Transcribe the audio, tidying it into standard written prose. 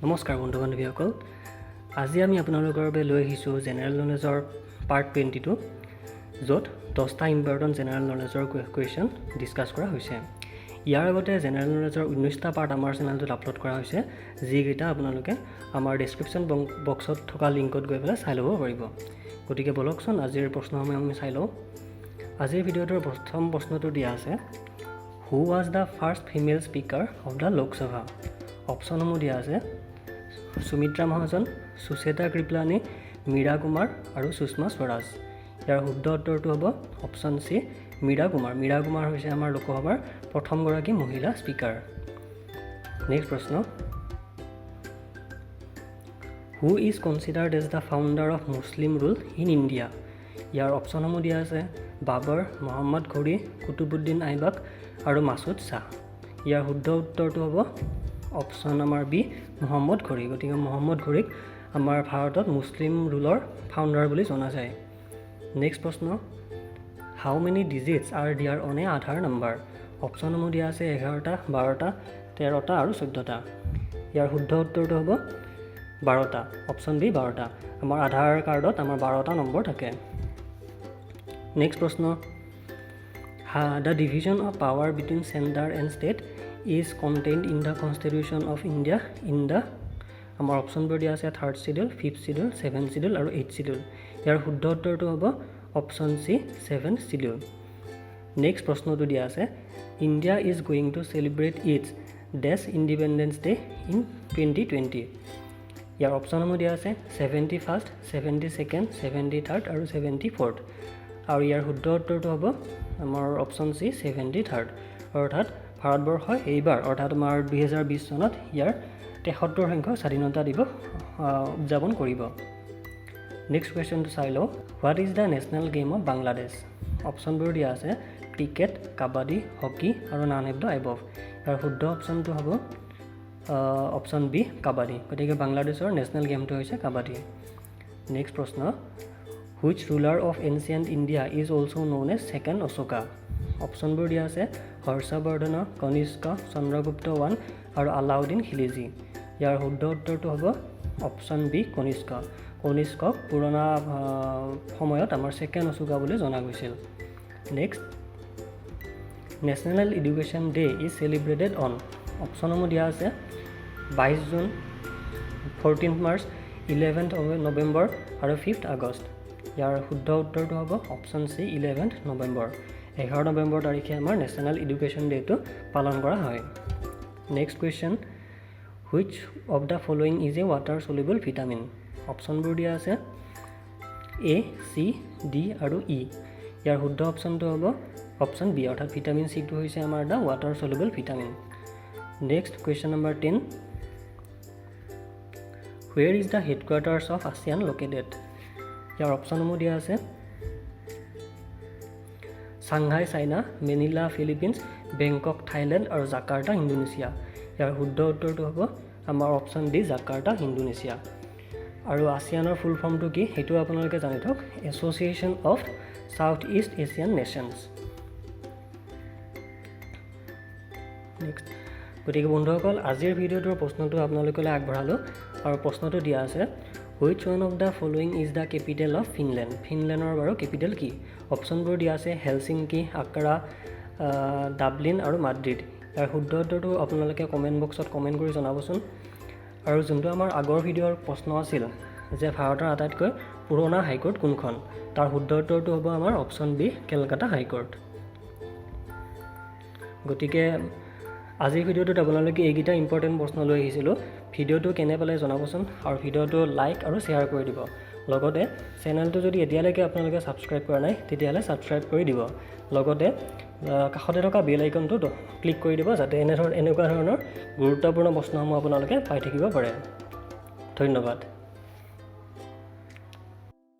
নমস্কাৰ বন্ধু বান্ধৱীসকল, আজি আমি আপোনালোকৰ বাবে লৈ আহিছোঁ জেনেৰেল নলেজৰ পাৰ্ট 22, য'ত 10টা ইম্পৰ্টেণ্ট জেনেৰেল নলেজৰ কুৱেশ্যন ডিছকাছ কৰা হৈছে। ইয়াৰ আগতে জেনেৰেল নলেজৰ 19টা পাৰ্ট আমাৰ চেনেলটোত আপলোড কৰা হৈছে, যিকেইটা আপোনালোকে আমাৰ ডেছক্ৰিপশ্যন বক্সত থকা লিংকত গৈ পেলাই চাই ল'ব পাৰিব। গতিকে ব'লকচোন, আজিৰ প্ৰশ্নসমূহ আমি চাই লওঁ। আজিৰ ভিডিঅ'টোৰ প্ৰথম প্ৰশ্নটো দিয়া আছে, "Who was the first female Speaker of the Lok Sabha?" অপশ্যনসমূহ দিয়া আছে সুমিত্ৰা মহাজন, সুচেতা কৃপলানী, মীৰা কুমাৰ আৰু সুষমা স্বৰাজ। ইয়াৰ শুদ্ধ উত্তৰটো হ'ব অপশ্যন চি, মীৰা কুমাৰ। মীৰা কুমাৰ হৈছে আমাৰ লোকসভাৰ প্ৰথমগৰাকী মহিলা স্পীকাৰ। নেক্সট প্ৰশ্ন, "Who is considered as the founder of Muslim rule in India?" ইয়াৰ অপশ্যনসমূহ দিয়া আছে বাবৰ, মহম্মদ ঘোৰী, কুতুবুদ্দিন আইবাক আৰু মাছুদ শ্বাহ। ইয়াৰ শুদ্ধ উত্তৰটো হ'ব অপশ্যন আমাৰ বি, মহম্মদ ঘোৰী। গতিকে মহম্মদ ঘোৰীক আমাৰ ভাৰতত মুছলিম ৰুলৰ ফাউণ্ডাৰ বুলি জনা যায়। নেক্সট প্ৰশ্ন, "How many digits are there on a Aadhaar number?" অপশ্যনসমূহ দিয়া আছে 11টা, 12টা, 13টা আৰু 14টা। ইয়াৰ শুদ্ধ উত্তৰটো হ'ব 12টা, অপশ্যন বি, 12টা। আমাৰ আধাৰ কাৰ্ডত আমাৰ 12টা নম্বৰ থাকে। নেক্সট প্ৰশ্ন, "The division of power between centre and state is contained in the Constitution of India in the" আমাৰ অপশ্যনবোৰ দিয়া আছে third schedule, fifth schedule, seven schedule আৰু এইট চিডিউল। ইয়াৰ শুদ্ধ উত্তৰটো হ'ব option C, seven schedule. Next প্ৰশ্নটো দিয়া আছে, "India is going to celebrate its dash Independence Day in 2020." ইয়াৰ অপশ্যনসমূহ দিয়া আছে 71st, 72nd, 73rd আৰু 74th। আৰু ইয়াৰ শুদ্ধ উত্তৰটো হ'ব আমাৰ অপশ্যন চি, 73rd। অৰ্থাৎ ভাৰতবৰ্ষই এইবাৰ, অৰ্থাৎ আমাৰ 2020 চনত ইয়াৰ 73 সংখ্যক স্বাধীনতা দিৱস উদযাপন কৰিব। নেক্সট কুৱেশ্যনটো চাই লওঁ। "What is the national game of Bangladesh?" অপশ্যনবোৰ দিয়া আছে ক্ৰিকেট, কাবাডী, হকী আৰু নান অফ the above. ইয়াৰ শুদ্ধ অপশ্যনটো হ'ব অপশ্যন বি, কাবাডী। গতিকে বাংলাদেশৰ নেশ্যনেল গেমটো হৈছে কাবাডী। নেক্সট প্ৰশ্ন, "Which ruler of ancient India is also known as second Ashoka?" অপশ্যনবোৰ দিয়া আছে হৰ্ষবৰ্ধন, কনিষ্ক, চন্দ্ৰগুপ্ত ওৱান আৰু আলাউদ্দিন খিলজী। ইয়াৰ শুদ্ধ উত্তৰটো হ'ব অপশ্যন বি, কনিষ্ক। কনিষ্কক পুৰণা সময়ত আমাৰ ছেকেণ্ড অশোকা বুলি জনা গৈছিল। Next, "National Education Day is celebrated on" অপশ্যনসমূহ দিয়া আছে 22 জুন, 14 মাৰ্চ, 11 নৱেম্বৰ আৰু 5 আগষ্ট। ইয়াৰ শুদ্ধ উত্তৰটো হ'ব অপশ্যন চি, 11 নৱেম্বৰ। 11 নৱেম্বৰ তাৰিখে আমাৰ নেশ্যনেল এডুকেশ্যন ডে'টো পালন কৰা হয়। Next question, "Which of the following is a water soluble vitamin?" অপশ্যনবোৰ দিয়া আছে এ, চি, ডি আৰু ই। ইয়াৰ শুদ্ধ অপশ্যনটো হ'ব অপশ্যন বি, অৰ্থাৎ ভিটামিন চিটো হৈছে আমাৰ the water soluble vitamin. Next question number 10, "Where is the headquarters of ASEAN located?" ইয়াৰ অপশ্যনসমূহ দিয়া আছে Shanghai, China, Manila, Philippines, Bangkok, Thailand আৰু জাকাৰ্টা, ইণ্ডোনেছিয়া। ইয়াৰ শুদ্ধ উত্তৰটো হ'ব আমাৰ অপশ্যন ডি, জাকাৰ্টা, ইণ্ডোনেছিয়া। আৰু আছিয়ানৰ ফুল ফৰ্মটো কি, সেইটো আপোনালোকে জানি থওক, Association of South East Asian Nations। Next, গতিকে বন্ধুসকল, আজিৰ ভিডিঅ'টোৰ প্ৰশ্নটো আপোনালোকলৈ আগবঢ়ালোঁ আৰু প্ৰশ্নটো দিয়া আছে, "Which one of the following is the capital of Finland?" ফিনলেণ্ডৰ বাৰু কেপিটেল কি? অপশ্যনবোৰ দিয়া আছে হেলচিংকি, আক্ৰা, ডাবলিন আৰু মাদ্ৰিদ। ইয়াৰ শুদ্ধ উত্তৰটো আপোনালোকে কমেণ্ট বক্সত কমেণ্ট কৰি জনাবচোন। আৰু যোনটো আমাৰ আগৰ ভিডিঅ'ৰ প্ৰশ্ন আছিল যে ভাৰতৰ আটাইতকৈ পুৰণা হাইকোৰ্ট কোনখন, তাৰ শুদ্ধ উত্তৰটো হ'ব আমাৰ অপশ্যন বি, কেলকাতা হাইকোৰ্ট। গতিকে আজিৰ ভিডিঅ'টোত আপোনালোকে এইকেইটা ইম্পৰ্টেণ্ট প্ৰশ্ন লৈ আহিছিলোঁ। ভিডিঅ'টো কেনে পালে জনাবচোন আৰু ভিডিঅ'টো লাইক আৰু শ্বেয়াৰ কৰি দিব। লগতে চেনেলটো যদি এতিয়ালৈকে আপোনালোকে ছাবস্ক্ৰাইব কৰা নাই, তেতিয়াহ'লে ছাবস্ক্ৰাইব কৰি দিব। লগতে কাষতে থকা বেল আইকনটো ক্লিক কৰি দিব, যাতে এনেকুৱা ধৰণৰ গুৰুত্বপূৰ্ণ প্ৰশ্নসমূহ আপোনালোকে পাই থাকিব পাৰে। ধন্যবাদ।